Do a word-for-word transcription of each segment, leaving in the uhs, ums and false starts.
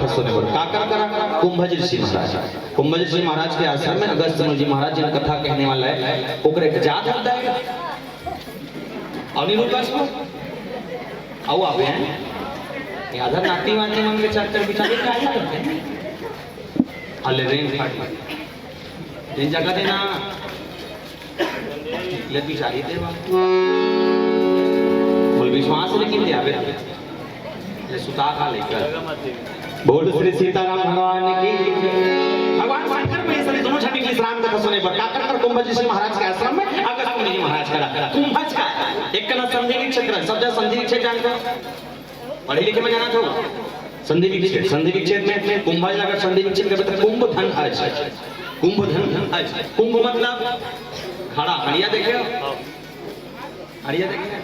सुने बर। काकर करा? कुंभज ऋषि महाराज। कुंभज ऋषि महाराज के आश्रम में अगस्त मुनि जी महाराज जी ने कथा कहने वाला है, ओकरे के जात होता है। अउ निरूपा सो अउ आवे हैं। ये आधा नाती वाती मन के चक्कर बिचारी का ही करते हैं। अले रेन फाटी। दिन जगह देना। ले बिचारी देवा। बोल विश्वास लेकिन दे आवे। ले सुता खा लेकर। बोल श्री सीताराम भगवान की। भगवान शंकर महेश्वरी दोनों झंडी के राम कथा सुने बर काकर कर कुंभज ऋषि महाराज के आश्रम में अगस्त मुनि जी महाराज करा। कुंभज का एक कना संधि विच्छेद, सब जगह संधि विच्छेद जानते हो, पढ़े लिखे में जाना था। संधि विच्छेद, संधि विच्छेद में कुंभज अगर संधि विच्छेद करबे तो कुंभ धन अज, कुंभ धन अज। कुंभ मतलब घड़ा, हड़िया देखे हो? हड़िया देखे?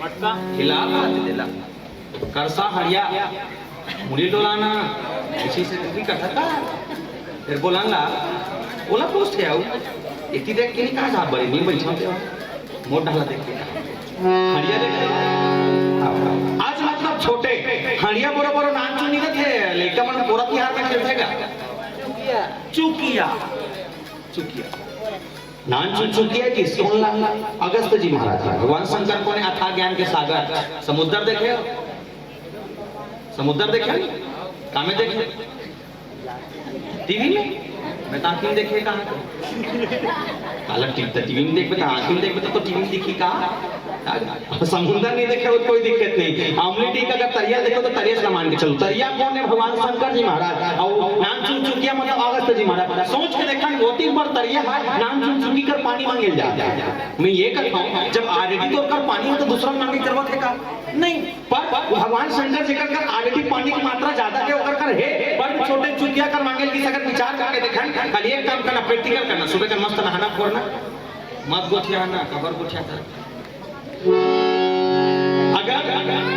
मटका। हिला हाथ देला। करसा हड़िया, मुड़ी डोलाना, ऐसे से भी कथा का। फिर बोलांगा, बोला पूछ थे आओ। इतनी देख के नहीं कहा जा बड़े नहीं बैठा थे। मोट ढाला देख के। हड़िया देख के। आज मतलब छोटे, हड़िया बड़ो बड़ो नाम चुनी थे, लेकिन मन पूरा तिहार में खेलते का। चुकिया। चुकिया। नानचुन चुकिया कि सोनला अगस्त जी महाराज, भगवान शंकर कोने अथाह ज्ञान के सागर। समुद्र देखे हो? समुद्र देखे हो? कामे देखे? टीवी में? मैं तो आँखी में देखे कहाँ? काला टीवी, टीवी में देखबे तो आँखी में देखबे तो, तो टीवी में दिखी का? समुद्र नहीं देखे हो, कोई दिक्कत नहीं। अमली डी का अगर तरिया देखो तो तरिया से मान के चलो। तरिया कौन है? भगवान शंकर जी महाराज। और नानचुन चुकिया मतलब अगस्त जी महाराज। सोच के देखा, ओती पर तरिया है, नानचुन चुकी कर पानी मांगे जा। मैं ये कहता हूँ, जब already तो कर पानी हो तो दूसरा मांगे की जरूरत है का? नहीं। पर भगवान शंकर जी कर already पानी की मात्रा ज्यादा है, ओकर कर है, पर छोटे चुकिया कर मांगे की सगर विचार करके देखा, खाली एक काम करना, practical करना, सुबह का मस्त नहाना फोरना, मत गोठियाना, कबर गोठिया कर। अगर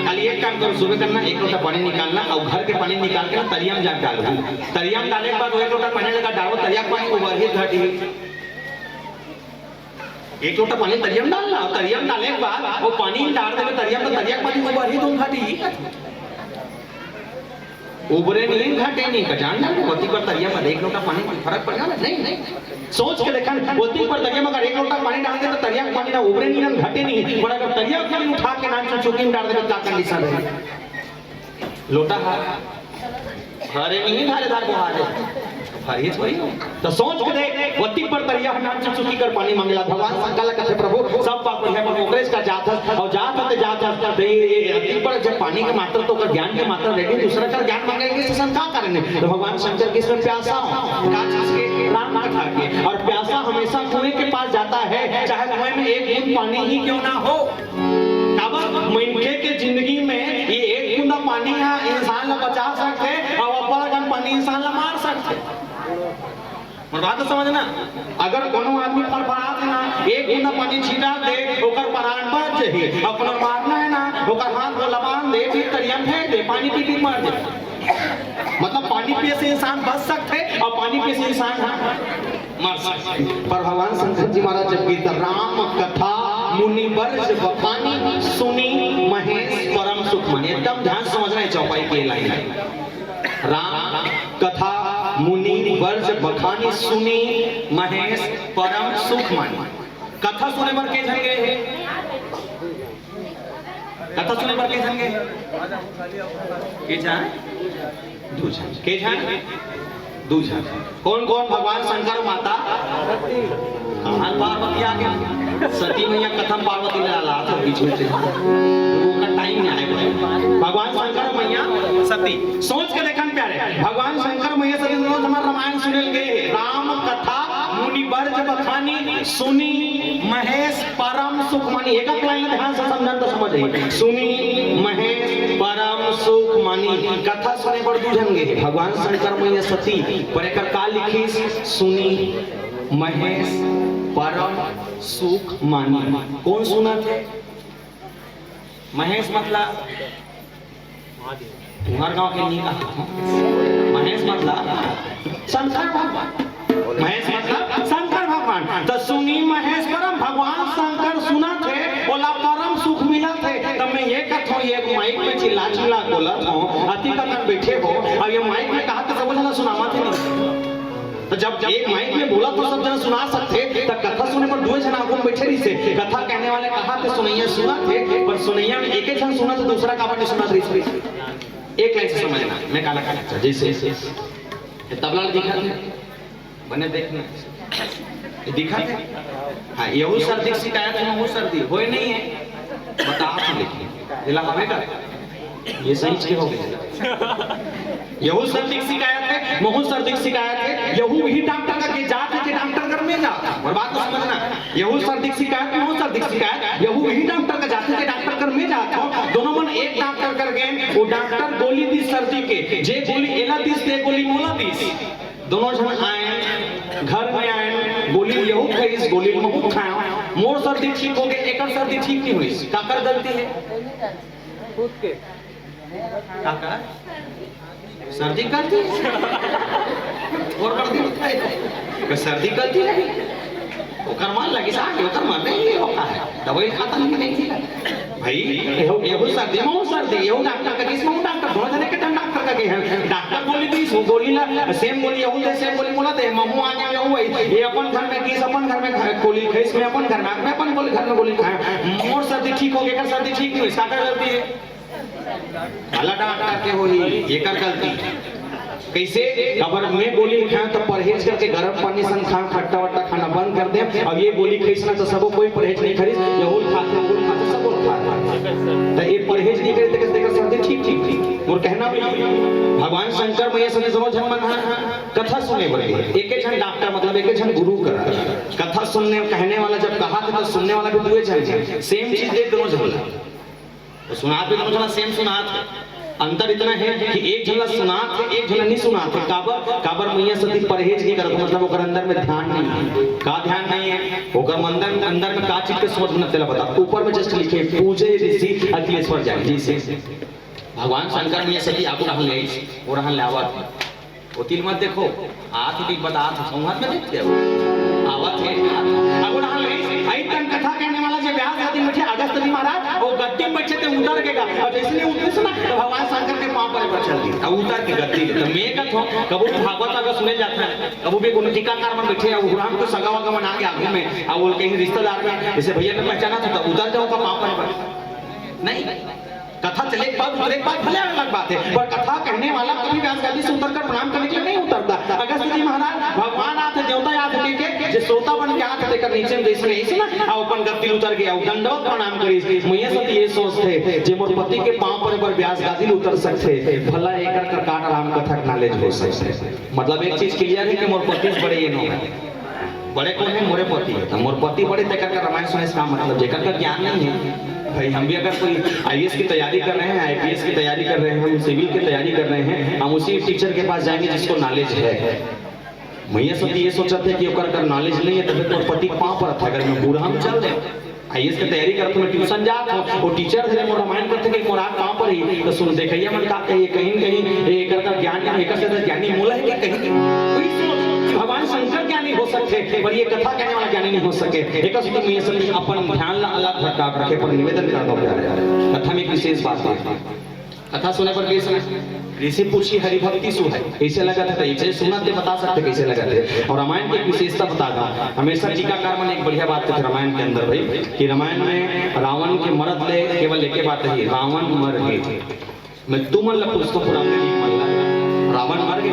खाली एक काम करो, सुबह करना, एक लोटा पानी निकालना और घर के पानी निकाल के ना तरिया में जाके डालो। तरिया में डाले के बाद वो एक लोटा पानी लगा डालो, तरिया के पानी उबरही घटी। एक लोटा पानी तरिया में डालना, तरिया में डाले के बाद वो पानी डाल देवे तरिया में, तो तरिया के पानी उबरही तुम घटी। उबरे नहीं, घटे नहीं, का जान डाल, ओती पर तरिया में एक लोटा पानी में फर्क पड़ जाला? नहीं, नहीं। सोच के देखा, ओती पर तरिया में अगर एक लोटा पानी डाल दे, तो तरिया के पानी ना उबरे नहीं, ना घटे नहीं। पर अगर तरिया के पानी उठा के नानचुन चुकी में डाल दे, तो क्या condition रही? लोटा है, भरे नहीं, धारे धार को हारे, भरी थोड़ी हो। तो सोच के देख, ओती पर तरिया नानचुन चुकी कर पानी मांगेला। भगवान शंकर ला कथे, "प्रभु, सब बात बढ़िया, पर ओकरे का जात हस, और जात हते जात हस, तो ये, ये अति पर जब पानी के मात्रा तो ओकर ज्ञान के मात्रा रेडी, दूसरा कर ज्ञान मांगेला, इसे शंका करेंगे।" तो भगवान शंकर के इसमें प्यासा हो, का चीज के? राम कथा के। और प्यासा हमेशा कुएं के पास जाता है, चाहे कुएं में एक बूंद पानी ही क्यों ना हो। काबर? मनखे के जिंदगी में ये एक बूंदा पानी हा इंसान ला बचा सकथे, और अब्बड़ अकन पानी इंसान ला मार सकथे। मोर बात तो समझना, अगर कोनो आदमी फड़फड़ात है ना, एक बूंदा पानी छिटा दे, ओकर प्राण बच जाही। अउ कोनो मारना है ना, ओकर हाथ को लबान दे, फिर तरिया में फेंक दे, पानी पी पी मर जाए। मतलब पानी पिए से इंसान बच सकथे अउ पानी पिए से इंसान ह मर सकथे। पर भगवान शंकर जी महाराज जब गीत राम कथा मुनि वर्ज बखानी सुनी महेश परम सुख मानी, एकदम ध्यान से समझना है चौपाई के लाइन है। राम कथा मुनि वर्ज बखानी सुनी महेश परम सुख मानी। कथा सुने बर के झन गे हे? कथा सुने बर के झन गे? के झन? दू झन। के झन? दू झन। कौन कौन? भगवान शंकर, माता कहाँ पार्वती आ गया? सती मैया कथा म पार्वती ला लात हे बीच में से। ओकर टाइम नहीं आए भाई। भगवान शंकर मैया सती। सोच के देखन प्यारे, भगवान शंकर मैया सती दोनों हमार रामायण सुने लगे। राम कथा मुनि वर्ज बखानी सुनी महेश परम सुख मानी। एक एक लाइन ध्यान से समझन तो समझ जाई। सुनी महेश परम सुख मानी। कथा सुने बर दू झन गे। भगवान शंकर मैया सती पर एकर का लिखिस? सुनी महेश परम सुख मानी। कौन सुनत हे? महेश मतलब तुम्हार गांव के नहीं कहा। महेश मतलब शंकर भगवान। महेश मतलब शंकर भगवान। तो सुनी महेश परम, भगवान शंकर सुनत हे, ओला परम सुख मिलत हे। तो ये कथो, ये माइक में चिल्ला चिल्ला बोलत हो, अति कतन बैठे हो, अब ये माइक में कहा तो सब जना सुनावत हे नहीं। तो जब एक माइक में बोला तो सब जना सुना सकथे, तो कथा सुने पर दुए जना आगू में बैठे रहिसे। कथा कहने वाले कहा थे सुनैया सुना थे, पर सुनैया में एक ही जन सुना तो दूसरा काबर नहीं सुना रहिसे। एक लाइन से समझना, मैं काला काला जैसे ये तबला दिखा दे। बने देखना। ये दिखा दे। हाँ, यहू सर्दी की शिकायत है, महू सर्दी। होए नहीं है। बता आप लेकिन। जिला हमें का? ये सही चीज हो गई। यहू सर्दी की शिकायत है, महू सर्दी की शिकायत है। यहू वही डॉक्टर का के जात है, के डॉक्टर घर में जा। और बात को समझना। यहू सर्दी की शिकायत, महू सर्दी की शिकायत। यहू वही डॉक्टर का जात है, के डॉक्टर घर में जा। दोनों मन एक डॉक्टर कर गए। वो डॉक्टर गोली दी सर्दी के, जे गोली एला दिस, ते गोली मोला दिस। दोनों झन आए, घर में आए, गोली यहू खाइस, गोली महू खाया। मोर सर्दी ठीक हो गए, एकर सर्दी ठीक नहीं हुई। काकर गलती है? खुद के। काकर? सर्दी गलती है? और गलती होता है? का सर्दी गलती है? ओकर मन लगी साहब, ओकर मन नहीं होता है। दवाई खाता नहीं, नहीं थी। भाई, यहू, यहू सर्दी, महू सर्दी, यहू डॉक्टर का किस, महू डॉक्टर, दोनों जने के डॉक्टर का गए हैं। डॉक्टर गोली दी, सो गोली ला, सेम गोली यहू दे, सेम गोली मोला दे, महू आगे यहू आई। ये अपन घर में किस, अपन घर में खाए, गोली खाइस, मैं अपन घर में, मैं अपन गोली घर में गोली खाया। मोर सर्दी ठीक हो गया, एकर सर्दी ठीक नहीं हुई, इसका क्या गलती है? काला डॉक्टर के होही, एकर गलती। कैसे? काबर मैं गोली खाया तो परहेज करके गरम पानी संग खा, खट्टा वट्टा खाना बंद कर दे। अब ये गोली खाइस ना तो सबो कोई परहेज नहीं करिस, यहू खाथे, वो खाथे, सबो खाथे। तो ये परहेज नहीं करे तो कैसे एकर सर्दी ठीक, ठीक, ठीक। और कहना भी भगवान शंकर मैया सती दोनों झन मन हा कथा सुने बर गए। एक एक झन डॉक्टर, मतलब एक एक झन गुरु करा। कथा सुनने, कहने वाला जब कहा था तो सुनने वाला भी दुए झन है। सेम चीज दे दोनों झन ला। तो सुनात भी दोनों झन सेम सुनात है। अंतर इतना है कि एक झन ला सुनात है, एक झन ला नहीं सुनात है। काबर? काबर मैया सती परहेज नहीं करत, मतलब ओकर अंदर में ध्यान नहीं है। का ध्यान नहीं है? ओकर अंदर, अंदर में का चीज के सोच बना, तेला बता। ऊपर में जस्ट लिखे, पूजे ऋषि अखिलेश्वर जानी जी से। भगवान शंकर मैया सती आगू रहन ले, वो रहन ले आवत। वो तिल मत देखो, आत ही बतात, संघत में देखते हो। आवत है, आवत। अब उड़ान ले, आई तन कथा कहने वाला जे व्यास आदि बैठे अगस्त जी महाराज, वो गद्दी में बैठे थे, उतर के गा। और जैसे नहीं उतरे सुना, तो भगवान शंकर के पाँव पर, पर चल दी। अब उतर के गद्दी ले, तो मैं का थो, कबू भी भागवत अगर सुने जाता है, कबू भी कोनो टीकाकार मन बैठे, अब उड़ान को सगा वगा मन आगे आगू में, अब वो कहीं रिश्तेदार में, जैसे भैया ने पहचाना था, तो उतर जाओ का पाँव पर, पर। नहीं। कथा चले के बाद, उतरे के बाद भले अलग बात है, पर कथा कहने वाला कभी व्यास गादी से उतर कर प्रणाम करने के लिए नहीं उतरता। अगस्त जी महाराज भगवान आथे, देवता आथे, के, के, जे श्रोता बन के आथे, तेकर नीचे में जैसे नहीं सुना, आ अपन गद्दी उतर गया, वो दंडवत प्रणाम करिस। मैया सती ये सोचथे, जे मोर पति के पाँव पर, पर व्यास गादी उतर सकथे, भला एकर का राम कथा के knowledge हो सकथे। मतलब एक चीज clear है कि मोर पति से बड़े ये नो है। बड़े कोन हे? मोरे पति हे। त मोर पति बड़े, तेकर का रामायण सुने से का मतलब, जेकर का ज्ञान नहीं है। भाई, हम भी अगर कोई आईएएस की तैयारी कर रहे हैं, आईपीएस की तैयारी कर रहे हैं, हम सिविल की तैयारी कर रहे हैं, हम उसी टीचर के पास जाएंगे जिसको नॉलेज है। मैया सती ये सोचत हे कि ओकर अगर नॉलेज नहीं है, तब तो पति पाँव पर था, अगर मैं बूढ़ा में चल दे। आईएएस की तैयारी करत हूँ, मैं ट्यूशन जात हूँ, वो टीचर धरे मोर रामायण करते कि मोर आँख पाँव पर ही, तो सुन, देखैया मन का कहिए, कहीं न कहीं ये एकर का ज्ञान नहीं, एकर से ज्ञानी मोला है कि कहीं नहीं। वही सोच कि भगवान शंकर ज्ञानी हो सकते, पर ये कथा कहने वाला ज्ञानी नहीं हो सके। एक असुत में ये सब अपन ध्यान ला अलग भटका रखे, पर निवेदन कर दो प्यारे, कथा में एक विशेष बात है। कथा सुने पर कैसे ऋषि पूछी हरि भक्ति सुहाई, कैसे लगा था? तो इसे सुना ते बता सकते कैसे लगा थे। और रामायण की एक विशेषता बता दो, हमेशा टीकाकार मन एक बढ़िया बात कहते रामायण के अंदर भाई, कि रामायण में रावण के मरद ले केवल एक बात है, रावण मर गए। मैं तुमन ला पूछता हूँ, रावण मर गए?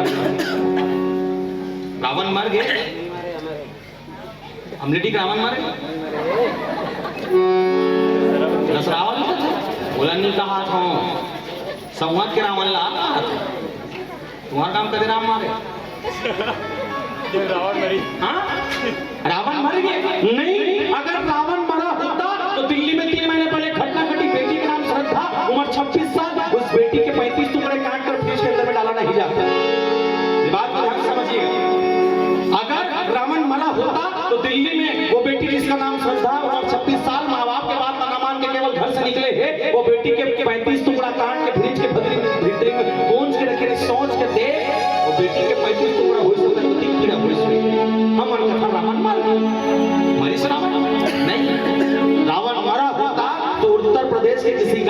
रावण मर गए? हमने ठीक रावण मर गए? दस रावण मर गए? बोला नहीं कहा था, संवाद के रावण ला कहा था। तुम्हारा काम कदे राम मारे? रावण मरी। हाँ? रावण मर गए? नहीं, अगर रावण मरा होता तो दिल्ली में तीन महीने पहले घटना घटी, बेटी का नाम श्रद्धा, उम्र छब्बीस साल, उस बेटी के पैंतीस टुकड़े काट कर फ्रिज के अंदर में डाला नहीं जाता। ये बात को ध्यान से समझिए। अगर रावण मरा होता तो दिल्ली में वो बेटी जिसका नाम श्रद्धा, उम्र छब्बीस साल, माँ बाप के बात ना मान के केवल घर से निकले है, वो बेटी के पैंतीस टुकड़ा काट के फ्रिज के भीतरी में, भीतरी में पूंज के रखे, सोच के दे, वो बेटी के पैंतीस टुकड़ा होइस होता तो तीन पीड़ा होइस होता। हमन कथा रावण मर गए, मरिस रावण।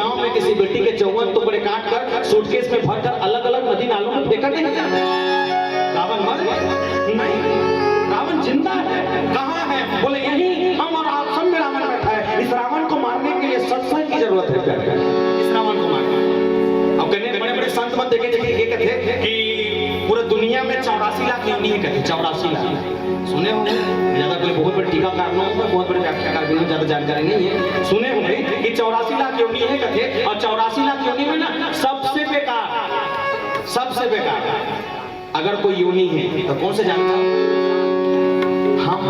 गांव में किसी बेटी के चौवन टुकड़े काट कर सूटकेस में भर कर अलग अलग नदी नालों में फेंका नहीं जाता। रावण मर गया? नहीं। रावण जिंदा है। कहाँ है? बोले, यही हम और आप सब में रावण बैठा है। इस रावण को मारने के लिए सत्संग की जरूरत है। प्यारे, इस रावण को मारना। अब कहने बड़े बड़े संत मन देखे देखे ये कहते कि पूरे दुनिया में चौरासी लाख योनि है, कहते चौरासी लाख। सुने होंगे, ज्यादा कोई बहुत बड़े टीकाकार ना हो, बहुत बड़े व्याख्याकार भी ना हो, ज्यादा जानकारी नहीं है। सुने होंगे कि चौरासी लाख योनि है कहते, और चौरासी लाख योनि में ना सबसे बेकार, सबसे बेकार अगर कोई योनि है तो कौन से जानता हो? हम,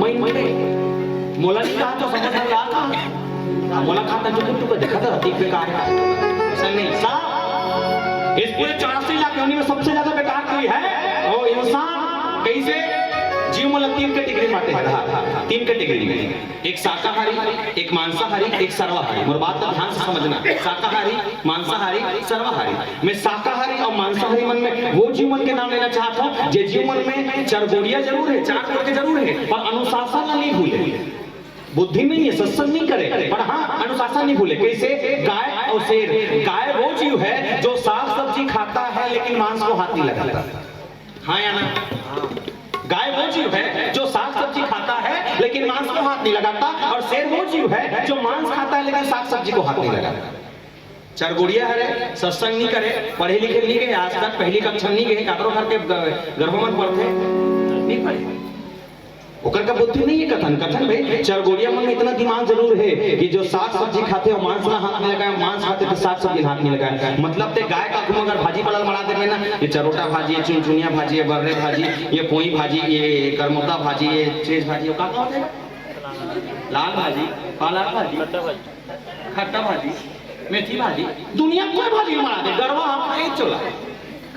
मैं, मैं। मोला नहीं कहा तो समझ में रहा था। मोला कहा था जो तू को देखा था, ठीक बेकार है। ऐसा नहीं, साहब, इस पूरे चौरासी लाख योनि में सबसे ज्यादा बेकार कोई है? वो इंसान। कैसे? जीव मन ला तीन कैटेगरी में बांटे हे, तीन कैटेगरी में। एक शाकाहारी, एक मांसाहारी, एक सर्वाहारी। मोर बात ला ध्यान से समझना, शाकाहारी, मांसाहारी, सर्वाहारी। मैं शाकाहारी और मांसाहारी मन में वो जीव मन के नाम लेना चाहता हूँ, जे जीव मन में चरगोड़िया जरूर है, चार गोड़ के जरूर है, पर अनुशासन ला नहीं भूले। बुद्धि नहीं है, सत्संग नहीं करे, पर हाँ, अनुशासन नहीं भूले। कैसे? गाय और शेर। गाय वो जीव है जो साग सब्जी खाता है लेकिन मांस को हाथ नहीं लगाता। हाँ या ना? गाय वो जीव है जो साग सब्जी खाता है लेकिन मांस को हाथ नहीं लगाता, और शेर वो जीव है जो मांस खाता है लेकिन साग सब्जी को हाथ नहीं लगाता। चरगोड़िया हरे, सत्संग नहीं करे, पढ़े लिखे नहीं गए, आज तक पहली कक्षा नहीं गए, काकरो घर के ग-, गर्भ मन पढ़ते नहीं पढ़े। ओकर का बुद्धि नहीं है कथन, कथन भाई, चरगोड़िया मन में इतना दिमाग जरूर है कि जो साग सब्जी खाते हो, मांस ला हाथ नहीं लगाए, मांस खाते तो साग सब्जी ला हाथ नहीं लगाए। मतलब ते गाय का घुमा अगर भाजी पाला मड़ा देवे ना, ये चरोटा भाजी, ये चुनचुनिया भाजी, ये बर्रे भाजी, ये पोई भाजी, ये करमोता भाजी, ये चेंच भाजी, ये का, का होता है? लाल भाजी, पालक भाजी, खट्टा भाजी, मेथी भाजी, दुनिया कोई भाजी मड़ा दे, गरवा हम खाई चोला।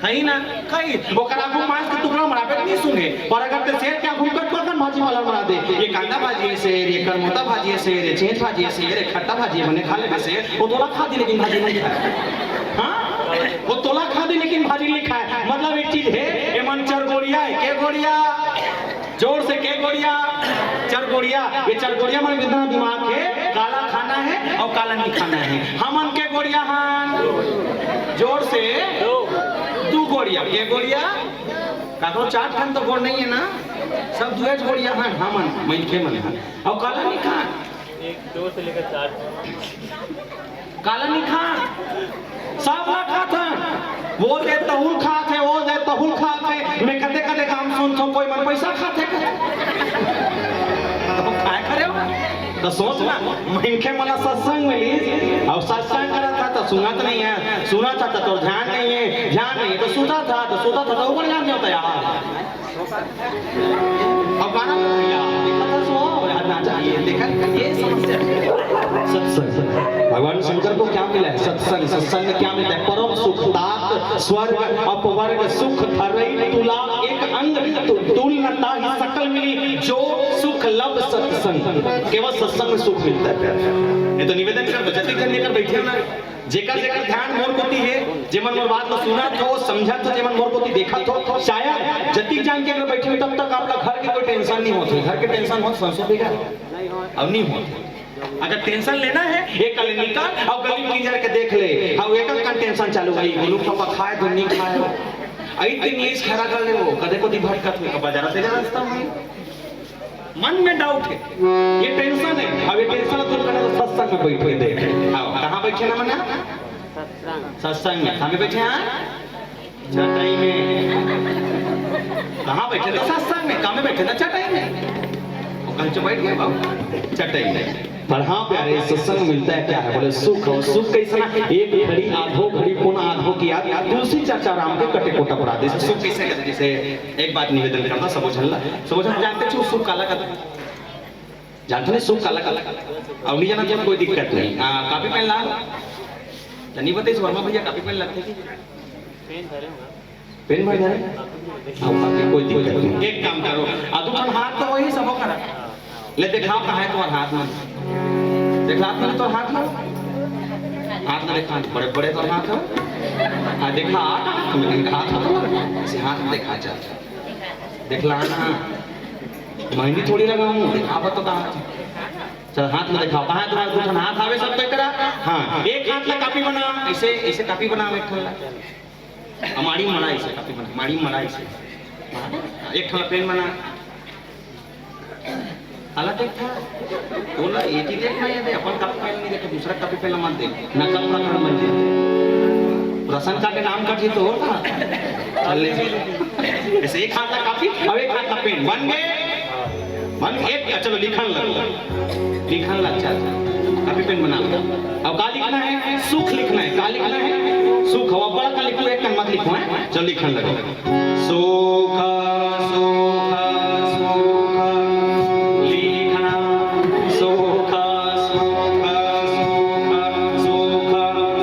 खाई ना, खाई। ओकर आगू मांस के टुकड़ा मड़ा पे नहीं सुने, पर अगर ते शेर के आगू कटपकन भाजी वाला मड़ा दे, ये कांदा भाजी है शेर, ये करमोता भाजी है शेर, ये चेंच भाजी है शेर, ये खट्टा भाजी है, बने खा ले शेर, वो तोला खा दी लेकिन भाजी नहीं खाए। हाँ? वो तोला खा दी लेकिन भाजी नहीं खाए। मतलब एक चीज है, ये मन चरगोड़िया है, के गोड़िया? जोर से, के गोड़िया? चरगोड़िया। ये चरगोड़िया मन में इतना दिमाग है, काला खाना है और काला नहीं खाना है। हमन के गोड़िया हन? जोर से, दू गोड़िया। के गोड़िया? काकरो चार ठन तो गोड़ नहीं है ना, सब दुएच गोड़िया हन हमन, मनखे मन हन। और काला नहीं खान। एक, दो से लेकर चार। काला नहीं खान, सब ला खात हन। वो दे तहुल खात है, वो दे तहुल खात है। मैं कते कते काम सुनथो, कोई मन पैसा खात है का? तो काय करे हो? तो सोच ना, मनखे मन ला सत्संग मिलिस, और सत्संग करत था तो सुनत नहीं है, सुनत था तो तोर ध्यान नहीं है, ध्यान नहीं है तो सुता था, तो सुता था तो ऊपर ध्यान नहीं होता यार। अब गाना तो भैया, देखा था सो, और आज नाचा, ये देखा, ये समस्या है। सत्संग। भगवान शंकर को क्या मिला है? सत्संग। सत्संग में क्या मिलता है? परम सुख, तात, स्वर्ग, अपवर्ग, सुख, थरई, तुला, एक अंग, तु-, तुल न ताहि सकल मिली, जो सुख लब सत्संग। केवल सत्संग में सुख मिलता है, प्यारे। ये तो निवेदन कर दो, जतिक जन लेकर बैठे हो ना, जेकर जेकर ध्यान मोर कोती हे, जेमन मोर बात ला सुनत हो, समझत हो, जेमन मोर कोती देखत हो, शायद जतिक जान के अगर बैठे हो, तब तक आपका घर के कोई टेंशन नहीं होते। घर के टेंशन हो, संसो बेगा, अब नहीं होते। अगर टेंशन लेना है, एक कल निकाल और गली में किंजर के देख ले, हाँ, एक कन टेंशन चालू है, गोलू पापा खाए तो नहीं खाए, आई तीन लीज खड़ा कर ले, वो कदे को दी भटकत में, बाजार से जा रास्ता में। मन में डाउट है, ये टेंशन है। अब ये टेंशन दूर करना तो सत्संग में बैठ के देख। आओ, कहाँ बैठे ना मना? सत्संग में। कहाँ बैठे हैं? चटाई में। कहाँ बैठे तो सत्संग में, कहाँ में बैठे तो चटाई में। वो कहीं तो बैठ गए बाबू, चटाई में। पर हाँ प्यारे, सत्संग मिलता है क्या है? बोले सुख। और सुख कैसा ना, एक घड़ी आधो घड़ी पुन आधो की याद, तुलसी चर्चा राम के कटे कोटा पराधे। सुख कैसे कहते? जैसे एक बात निवेदन करता, सबो झन ला, सबो झन जानते छो सुख काला कहते? जानते नहीं सुख काला कहते? अब नहीं जाना तो कोई दिक्कत नहीं। आ, कॉपी पेन ला, तो नहीं बताइस वर्मा भैया, कॉपी पेन लगते कि पेन भर जाए। अब बाकी कोई दिक्कत नहीं, एक काम करो, आ, दू ठन हाथ तो वही सबो करा। ले देखा कहाँ है तुम्हारा हाथ में, देखा हाथ में, तो हाथ में, हाथ में देखा, बड़े बड़े तो हाथ हो। हाँ, देखा हाथ, तुमने कहा हाथ हो तुम्हारा, इसे हाथ में देखा, चल। देखला ना, मेहंदी थोड़ी लगाऊं, देखा बता हाथ। हाथ में दिखाओ, कहाँ तुम्हारा दू ठन हाथ आवे सब कोई करा? हाँ, एक हाथ ला कॉपी बना, ऐसे, ऐसे कॉपी बनाओ एक ठन ला। आ, माड़ी मड़ा ऐसे कॉपी बना, माड़ी मड़ा ऐसे। हाँ, एक ठन पेन बना। अलग एक ठन। बोला, ये चीज देखना है, अपन कॉपी पेन नहीं देखे, दूसरा कॉपी पेन मत दे। नकल पकड़ मत दे। राशन कार्ड के नाम कट जी तो होता। चल ले। ऐसे एक हाथ का कॉपी, अब एक हाथ का पेन। बन गए? बन गए? चलो, लिखन लग। लिखन लग, चल। कॉपी पेन बना लो। अब का लिखना है? सुख लिखना है। का लिखना है? सुख। अब बड़ा का लिखो, एक कन मत लिखो, हैं? चलो, लिखन लगो। सुख, सुख, सुख, लिखना। सुख, सुख, सुख, सुख,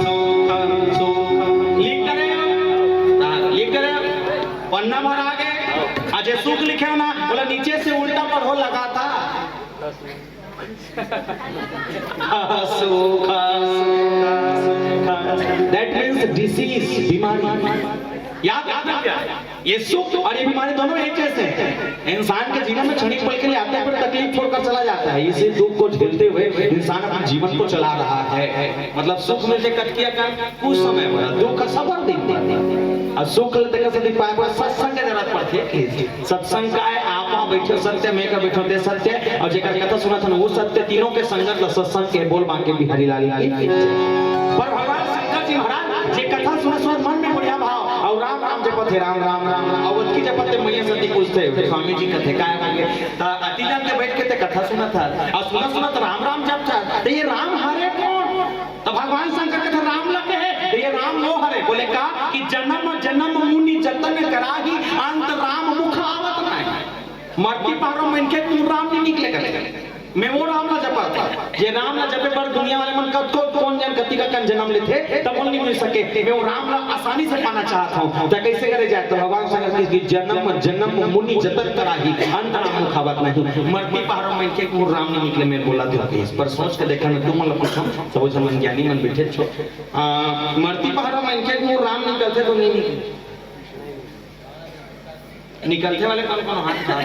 सुख, सुख। लिख करे हो? हाँ, लिख करे हो? पन्ना भर आ गए। अजय सुख लिखे हो ना, बोला नीचे से उल्टा पढ़ो, लगा था। सुख, सुख, सुख। That means disease, बीमारी। याद रखना, ये सुख और ये बीमारी दोनों एक जैसे हैं। इंसान के जीवन में क्षणिक पल के लिए आते हैं, पर तकलीफ छोड़कर चला जाता है। इसी दुख को झेलते हुए इंसान अपने जीवन को चला रहा है। मतलब, सुख मिलते कट किया काम, कुछ समय भर, दुख का सबर दिन। और सुख लेते कैसे दिन पाए, सत्संग के जरूरत पड़ती है। सत्संग का है, आप वहाँ बैठे हो सत्य, मैं का बैठो ते सत्य, और जेकर कथा सुनत हन वो सत्य, तीनों के संगत ला सत्संग के बोल बांके बिहारी लाल की। पर भगवान शंकर जी महाराज जे कथा सुनत सुनत मन में बढ़िया भाव, और राम राम जपत हे, राम राम राम राम, और अतकी जपत हे मैया सती पूछते, स्वामी जी कथे काय होंगे? त अति जान के बैठ के ते कथा सुनत हस, और सुनत सुनत राम राम जपत हस, त ये राम हरे कौन? त भगवान शंकर कथे राम लगे हे, त ये राम वो हरे। बोले का कि जन्म जन्म मुनि जतन कराही, अंत राम मुख आवत नहीं। मरती पहरो मनखे के मुँह राम नहीं निकले करे। मैं वो राम ला जपत हँव। ये राम ला जपे बर दुनिया वाले मन कतको कौन जन कति का कन जन्म लेथे, तब वो नहीं मिल सके। मैं वो राम ला आसानी से पाना चाहत हँव। त कैसे करे जाए? त भगवान शंकर कथे कि जन्म जन्म मुनि जतन कराही, अंत राम मुख आवत नहीं। मरती पहरो मनखे के मुँह राम नहीं निकले, मैं बोला तो इस पर सोच के देखा, मैं तुम मन ला पूछहूँ, सब झन मन ज्ञानी मन बैठे छो। आ, मरती पहरो मनखे के मुँह राम निकलथे तो नहीं निकले? निकलथे वाले कौन कौन हाथ उठा?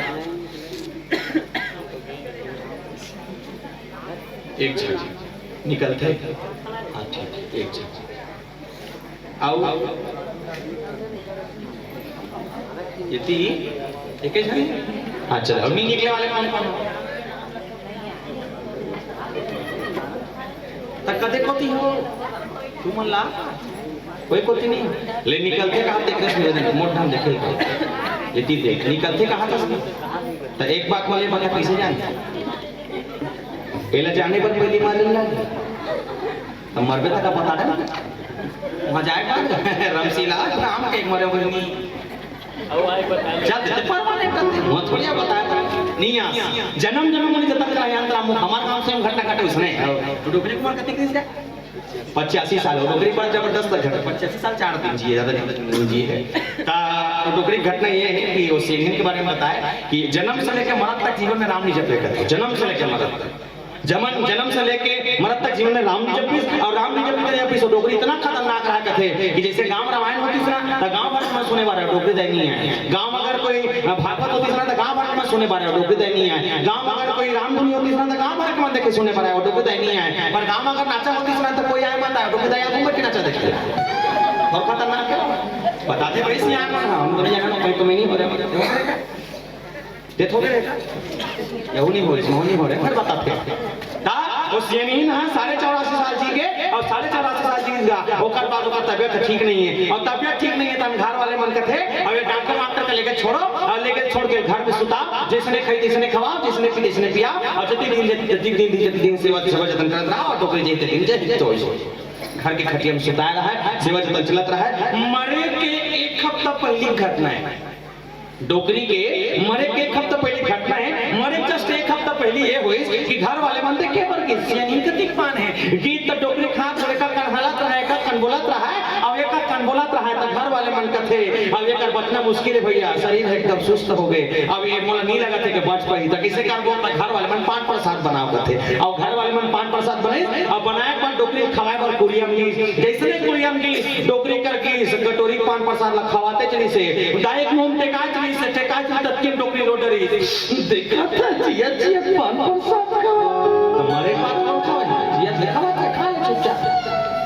एक झन निकलथे। हाँ, ठीक, एक झन। अउ एती एक झन। हाँ, चल, अउ नहीं निकले वाले कौन कौन? त कते कोती हो? तुमन ला कोई कोती नहीं। ले निकलथे कहाँ ते कृष्ण भजन मोट ढंग देखे। एती देख, निकलथे कहाँ था? त एक बात वाले बता कैसे जान? एला जाने पर पहली मालूम लग। त मरबे तक बता दे। वहाँ जाए का? रमशीला, राम के मरे हुए नहीं। चल, ते परमानेंट करते, वहाँ थोड़ी बताया। नहीं आ। जन्म जन्म मुनि जतन कराही, अंत राम मुख। हमारे काम से हम घटना घटे उसने। तो डोकरी कुमार का तिकड़ी से पचासी साल हो, डोकरी बड़ा जबरदस्त घटना, पचासी साल चार दिन जिए, ज्यादा नहीं जिए है। ता, तो डोकरी घटना ये है कि वो सेंगन के बारे में बताया कि जन्म से लेकर मरत तक जीवन में राम नहीं जपे करते, जन्म से लेकर मरत तक। जमन, जन्म से लेके मरत तक जीवन में राम नहीं जपिस, और राम नहीं जपिस तो डोकरी इतना खतरनाक रहा कथे कि जैसे गांव रामायण होतिस ना, त गांव भर में सुने वाला डोकरी दाई नहीं आए। गांव अगर कोई भागवत होतिस ना, त गांव भर में सुने वाला डोकरी दाई नहीं आए। गांव अगर कोई रामधुनी होतिस ना, त गांव भर के मन देखे सुने वाला डोकरी दाई नहीं आए। पर गांव अगर नाचा होतिस ना, त कोई आए मत आए, डोकरी दाई आप उम्र के नाचा देखे। और खतरनाक क्या? बताते भाई सियान, हम तो नहीं जाना, कोई तो मैं नहीं हो रहा। देखोगे? यहू नहीं हो रहे, यहू नहीं हो रहे, फिर बताते हैं। ता, वो सियानीन हा साढ़े चौरासी साल जी के, और साढ़े चौरासी साल जी गा, ओकर बाद ओकर तबियत ठीक नहीं है, और तबियत ठीक नहीं है, तो हम घर वाले मन कथे, अब ये डॉक्टर, डॉक्टर के लेके छोड़ो, और लेके छोड़ के घर में सुता, जैसने खाई, तैसने खवाओ, जैसने पी, तैसने पिया, और जति दिन, जति दिन, जति दिन सेवा, सेवा जतन करत रहा, और डोकरी जैते दिन, जय हिंद, तो घर के खटिया में सुताया रहा है, सेवा जतन चलत रहा है। मरे के एक हफ्ता पहली घटना है। डोकरी के मरे के एक हफ्ता पहली घटना है। मरे just एक हफ्ता पहली ये होइस कि घर वाले मन देखे बर गिस, यानी इनके दिख पान है। गीत तो डोकरी खात हो, एका कन हलत रहा है, एका कन बोलत रहा है, अब एका कन बोलत रहा है, तो घर वाले मन कथे, अब एकर बचना मुश्किल है भैया, शरीर है एकदम सुस्त हो गए, अब ये मोला नहीं लगत है कि बच पाई। तो किसे कर बोलता, घर वाले मन पान प्रसाद बनाओ कथे, और घर वाले मन पान प्रसाद बनाई, अब बनाए के बाद डोकरी खवाए बर कुरिया में गई। जैसने कुरिया में गई, डोकरी कर गई, कटोरी पान प्रसाद ला खवाते चली से, दाई के मुंह में टेकाए चली से, टेकाए चली ततके डोकरी रो डरी। देखा था जिया जिया पान प्रसाद खवा। अरे बात कौन खावे? जिया से खावे, खावे चुपचाप।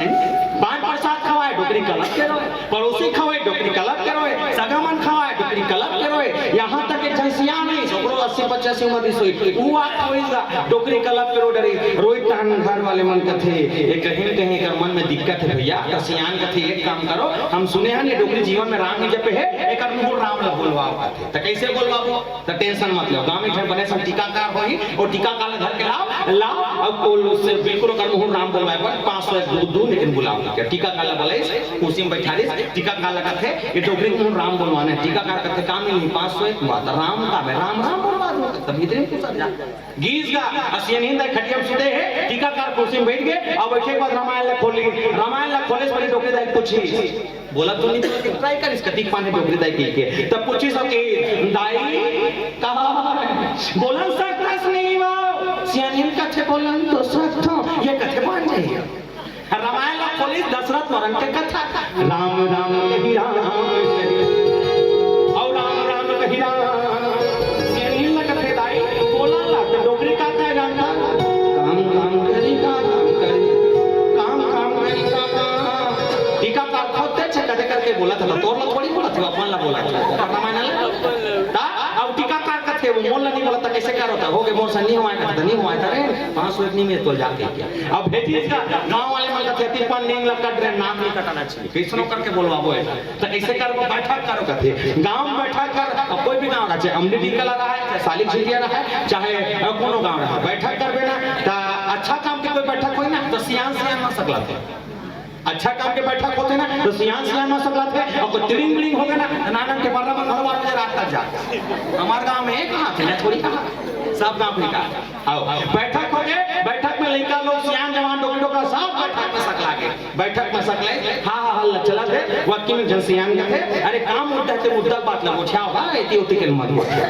हैं? पान प्रसाद खवाए, डोकरी कलप के रोए। पड़ोसी खवाए, डोकरी कलप के रोए। सगा मन खवाए, डोकरी कलप के रोए। यहाँ तक एक झन सियान हे, ओकरो अस्सी पचासी उम्र दिस होही। वो आप होइस गा, डोकरी कलप के रो डरिस। रोई तहन घर वाले मन कथे, "ये कहीं न कहीं एकर मन में दिक्कत हे भैया।" त सियान कथे, "एक काम करो, हम सुने हन ये डोकरी जीवन में राम नहीं जपे हे, एकर मुँह राम ला बोलवाओ," कथे। त कैसे बोलवाबो? त tension मत लो, गाँव में एक झन बने सन टीकाकार होही, वो टीकाकार ला घर के लाओ, लाओ, अब बोल उससे बिल्कुल ओकर मुँह राम बोलवाए बर पाँच सौ एक दू, दू लेकिन बुलाओ। क्या टीकाकार ला बोले, कुर्सी में बैठा रहिस, टीकाकार ला कथे, "ये डोकरी के मुँह राम बोलवाना हे।" टीकाकार कथे, "काम नहीं, पाँच सौ एक बात, राम का मैं राम राम बोलवा दूँ।" तब भीतरी में घुसर जा। गीस गा, असियन हिंद खटिया में सुते हे, टीकाकार कुर्सी में बैठ गे, अब एक एक बार रामायण ला खोली, रामायण ला खोले से पहले डोकरी दाई पूछी, बोला तो नहीं, बोला कि try करिस कतिक पान हे डोकरी दाई कहिके। तब पूछिस कि, "दाई, कहाँ हे?" बोलन सकथस नहीं वो। सियान हिंद कथे, "बोलन तो सकथों, ये कथे मान जाइए।" रामायण ला खोलिस दशरथ मरन के कथा। राम राम कहि राम कहि, और राम राम कहि राम। सियान हिंद ला कथे, "दाई, बोला ला, तो डोकरी का का जानता?" काम काम करी, का काम करी, काम काम करी, का काम। टीकाकार खुद ते छे कथे करके बोला था, तो तोर ला थोड़ी बोला था, अपन ला बोला था। ओकर रामायण ला। ता, अब टीकाकार कथे, वो मोर ला नहीं बोला था, कैसे कर होता? हो गए, मोर से नहीं हुआ है, कथे, नहीं हुआ है, अरे, पाँच सौ एक नहीं में तो जाके क्या? अब भेजिस गा, गाँव वाले मन कथे, "तिरपन नींग ला कट रहे, नाक नहीं कटाना चाहिए।" कैसनो करके बोलवाबो हे। तो कैसे करबो? बैठक करो कथे। गाँव में बैठक कर, अब कोई भी गाँव रहे, चाहे अमली टिंकला रहे, चाहे सालिक झिटिया रहे, चाहे, अ, कोनो गाँव रहे, बैठक करबे ना, तो अच्छा काम के कोई बैठक होई ना, तो सियान सियान मन सकलाथे। अच्छा काम के बैठक होथे ना, तो सियान सियान मन सकलाथे, और कोई तिरिंग बिरिंग हो गया ना, तो नानन के बर्रा मन घरो बार बजे रात तक जा। हमार गाँव में एक हाथ है, मैं थोड़ी कहा, सब गाँव में कहा। आओ, बैठक हो गए, बैठक में लइका लोग, सियान, जवान, डोकरी, डोकरा, सब बैठक में सकला गे। बैठक में सकले, हा, हा, हल्ला चलत हे, वक्की में जन सियान कथे, "अरे, का मुद्दा हे, ते मुद्दा बात ला गोठियाओ, हा, एती ओती के मत गोठियाओ।"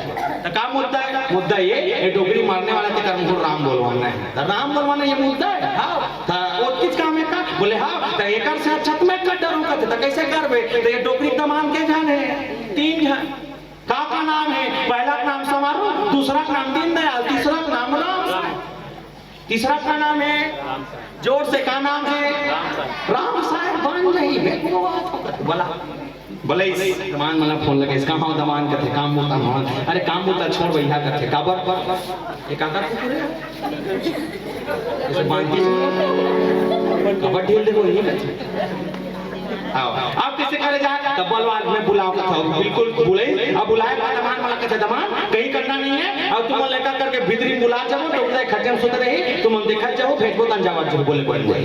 त का मुद्दा हे? मुद्दा ये, ये डोकरी मारने वाला ते कर मुँह राम बोलवाना हे। त राम बोलवाना ये मुद्दा हे? हाँ। त ओतकीच काम हे का? बोले, "हाँ।" त एकर से अच्छा त मैं कर डरूँ कथे, त कैसे करबे? त ये डोकरी दमान के झन हे, तीन झन। का का नाम हे? पहला का नाम समारू, दूसरा का नाम दीनदयाल, तीसरा का नाम राम साहेब। तीसरा का नाम हे? जोर से का नाम हे? राम साहेब बन जाही बे। बोला, बोले इस दमान मन ला फोन लगे, इसका हाँ दमान कथे, काम बोलता हाँ। अरे काम बोलता छोड़ भैया कथे, काबर? ये काकर कुकुर हे? इसे बांध के काबर ढील दे वो नहीं कथे। आओ, अब किसे करे जाए? तब बोलवा, मैं बुलाओ कथा, बिल्कुल बुलाई। अब बुलाए का दमान मन ला कथे, "दमान, कहीं करना नहीं है, अब तुम लेकर करके भीतरी बुला जाओ, तो उधर खटिया में सुत रही, तुम देखा जाओ, भेजबो तन जावा जो बोले, बोले, बोले।"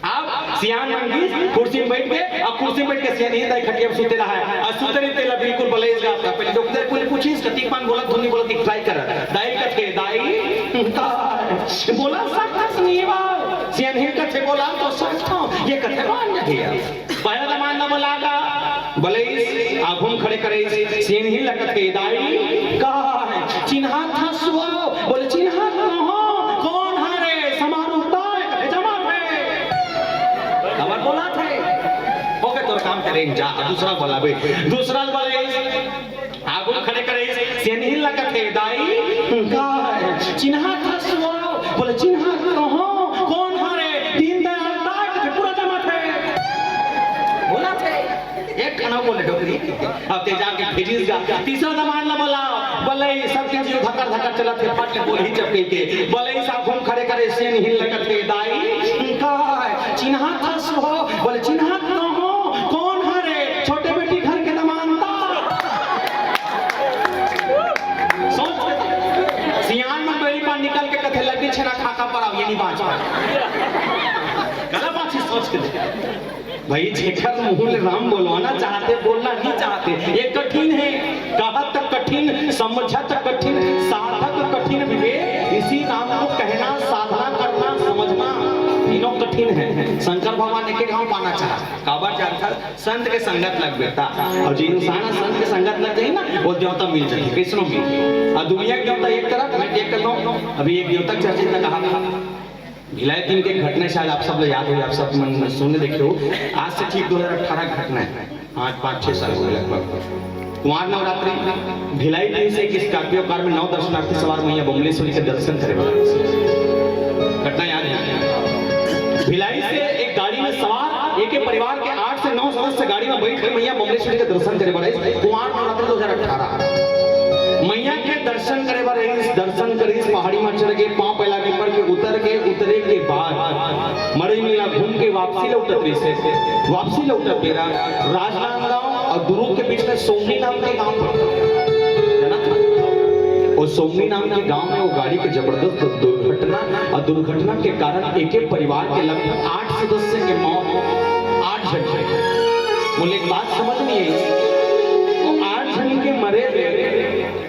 अब सियान मन गीस, कुर्सी में बैठ के, अब कुर्सी में बैठ के सियान ही दाई खटिया में सुते रहा है, और सुते रही तेला बिल्कुल बलेज गा, पहले डॉक्टर पूछी, पूछी, इसका तीन पान बोला, धुनी बोला, दिख try कर, दाई कथे, दाई, बोला सकथस नहीं बा, सियान ही कथे, बोला तो सकथों, ये कथे मान जाही। पहला दमान ला बोला गा, बोले इस, आघू म खड़े करे इस, सियान ही ला कथे, दाई, का हे? चिन्हाथस वो? बोले, चिन्हात तो हों, कौन हरे? समारू दाई, कथे जमात हे। काबर बोलथे? ओके, तोर काम करे, जा, दूसरा बोला बे, दूसरा बोले इस, आघू म खड़े करे, सियान ही ला कथे, दाई, का हे? चिन्हाथस वो? बोले, चिन्हात तो हों, कौन हरे? दीनदयाल दाई, कथे पूरा जमात हे। बोलथे, एक ठन बोले डोकरी, अब ते जाके भेजिस गा, तीसरा दमान ला बोला, बोले, सबके जीव धकर धकर चलत हे, फट ले बोलही चपके के, बोले, इस आघू म खड़े करे, सियान ही ला कथे, दाई, का हे? चिन्हाथस वो? बोले, चिन्हात तो हों, कौन हरे? छोटे बेटी घर के दमान ता। सोच के, सियान मन बेरी पार निकल के कथे, लड्डी छेना खा का पराव, ये नहीं बाँच पाए। गलत बात ही सोच के। भाई, जेकर मुँह ले राम बोलवाना चाहथे, बोलना नहीं चाहथे, ये कठिन हे। कहत कठिन, समझत कठिन, साधत कठिन विवेक, इसी राम को कहना, साधना करना, समझना, तीनों कठिन हे। शंकर भगवान एक एक गाँव पाना चाहा, काबर जानथस? संत के संगत लग बेटा, अउ जे इंसान ह संत के संगत लग जाही ना, वो देवता मिल जाही, कइसनो मिल। अउ दुनिया के देवता एक तरफ, मैं देख के कहूँ, अभी एक देवता के चर्चित में कहा था, भिलाई दिन के घटना शायद आप सब ला याद होही, आप सब मन सुने देखे हो। आज से ठीक दो हज़ार अठारह घटना हे, आज पाँच छः साल हो गए लगभग। कुंवार नवरात्रि, भिलाई दिन से एक Scorpio car में नौ दर्शनार्थी सवार मैया बमलेश्वरी के दर्शन करे वाला। घटना याद है। भिलाई से एक गाड़ी में सवार एक एक परिवार के आठ से नौ सदस्य गाड़ी में बैठ के मैया बमलेश्वरी के दर्शन करे बर आइस। कुमार नवरात्रि दो हजार अठारह। मैया के दर्शन करे बर आइस, दर्शन करिस, पहाड़ी में चढ़ के पांव पैला के पर के उतर के, उतरे के बाद मड़ई मेला घूम के वापसी लौटत रहिस। वापसी लौटत बेरा राजनांदगांव और दुरूग के बीच में सोमनी नाम के गांव पड़ता है, है ना? वो सोमनी नाम के गांव में वो गाड़ी के जबरदस्त दुर्घटना, और दुर्घटना के कारण एक एक परिवार के लगभग आठ सदस्य के मौत, आठ झन के। बोले, एक बात समझ नहीं आई, वो आठ झन के मरे में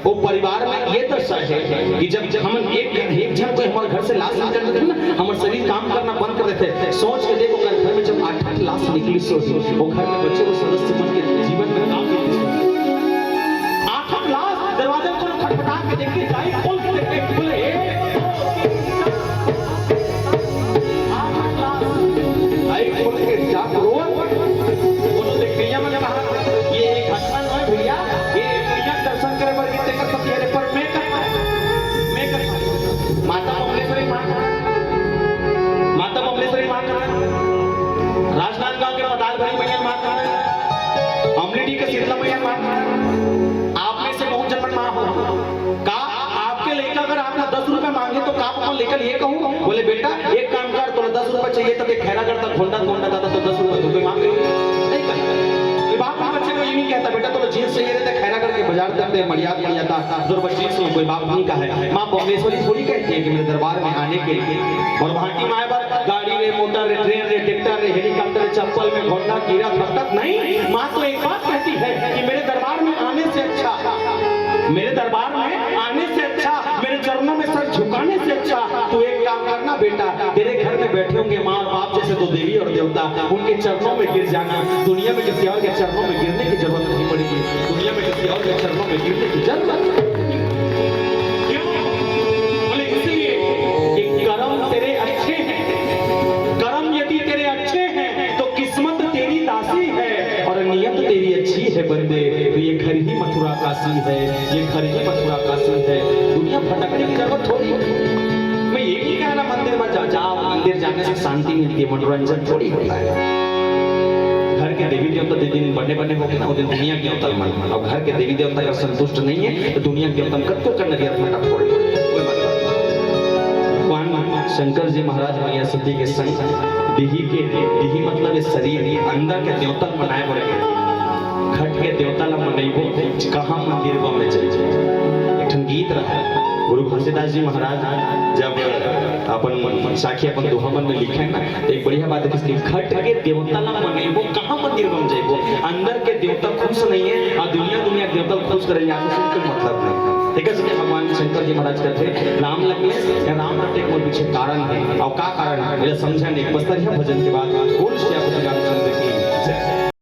वो परिवार में ये दशा है कि जब, जब हम एक, एक झन कोई हमारे घर से लाश निकल जाते हैं ना, हमारा शरीर काम करना बंद कर देते हैं। सोच के देखो, अगर घर में जब आठ आठ लाश निकली सो, वो घर में बच्चे वो सदस्य बन के जीवन में काम करते हैं। आठ आठ लाश दरवाजा को खटखटा के देखते, गाड़ी खोल के देखते, बोले, "ए, आठ आठ लाश।" आई खोल के जात रोवत, बोलो, देख, भैया, मैंने कहा, ये एक घटना नोहे भैया, ये भैया दर्शन करे बर गिनते कर सकती है, पर मैं करता, मैं करता। माता बमलेश्वरी माँ करता, माता बमलेश्वरी माँ करता, राजनांदगांव के पताल भरी मैया माँ करता, अमलेडी के शीतला मैया माँ करता। आप में से बहुत जन मन माँ हो, का आपके लइका अगर आपको दस रुपए मांगे तो का आप अपन लइका ल ये कहू, बोले, "बेटा, एक काम कर, तोला दस रुपए चाहिए तो देख, खैरागढ़ तक घोंडा घोंडा दादा तो दस रुपए तो कोई मांगे नहीं।" ये बाप भी बच्चे को ये नहीं कहता, "बेटा, तोला जींस चाहिए रहता खैरागढ़ के बाजार तक ते मड़ियात मड़ियात था, तोर बस जींस हो।" कोई बाप नहीं कहा है। माँ बमलेश्वरी थोड़ी कहती है कि मेरे दरबार में आने के लिए। और भाटी माए बाप गाड़ी रे, मोटर रे, ट्रेन रे, ट्रैक्टर रे, हेलीकॉप्टर रे, चप्पल में घोंडा, कीड़ा, थपथप नहीं। माँ तो एक बात कहती है कि मेरे दरबार में आने से अच्छा, मेरे दरबार में आने से अच्छा, मेरे चरणों में सर झुकाने से अच्छा तू एक काम करना बेटा, तेरे घर में बैठे होंगे माँ और बाप जैसे दो देवी और देवता, उनके चरणों में गिर जाना। दुनिया में किसी और के चरणों में गिरने की जरूरत नहीं पड़ेगी, दुनिया में किसी और के चरणों में गिरने की जरूरत नहीं पड़ेगी। क्यों? बोले, इसलिए कि कर्म तेरे अच्छे हैं, कर्म यदि तेरे अच्छे हैं तो किस्मत तेरी दासी है और नियत तेरी अच्छी है बंदे। तो ये घर ही मथुरा काशी है, ये घर ही मथुरा काशी है। दुनिया भटकने की जरूरत थोड़ी है। मैं ये नहीं कह रहा मंदिर में जा, जाओ, मंदिर जाने से शांति मिलती है, मनोरंजन थोड़ी होता है। घर के देवी देवता जिस दिन बने बने होंगे ना, उस दिन दुनिया के देवता मन, और घर के देवी देवता अगर संतुष्ट नहीं है तो दुनिया के देवता कत्तो का नरियर फटा फोड़ दो, कोई मतलब नहीं। भगवान शंकर जी महाराज मैया सती के संग डीही के, डीही मतलब ये शरीर, अंदर के देवता बनाए बर घट के देवता ला मनइबो, कहाँ मंदिर बा में चल जाए। एक ठन गीत रहा, गुरु घासीदास जी महाराज जब अपन साखी अपन दोहा मन में लिखे ना, तो एक बढ़िया बात है कि घट के देवता ला मनइबो, कहाँ मंदिर बा में जाइबो। अंदर के देवता खुश नहीं है और दुनिया, दुनिया के देवता ला खुश करे यहाँ से कोई मतलब नहीं। ठीक है, इसलिए भगवान शंकर जी महाराज कहते हैं, "राम लगे या राम रटे, मोर पीछे कारण है।" और का कारण है, मेरा समझा नहीं, बस तरिया भजन के बाद बोल श्याम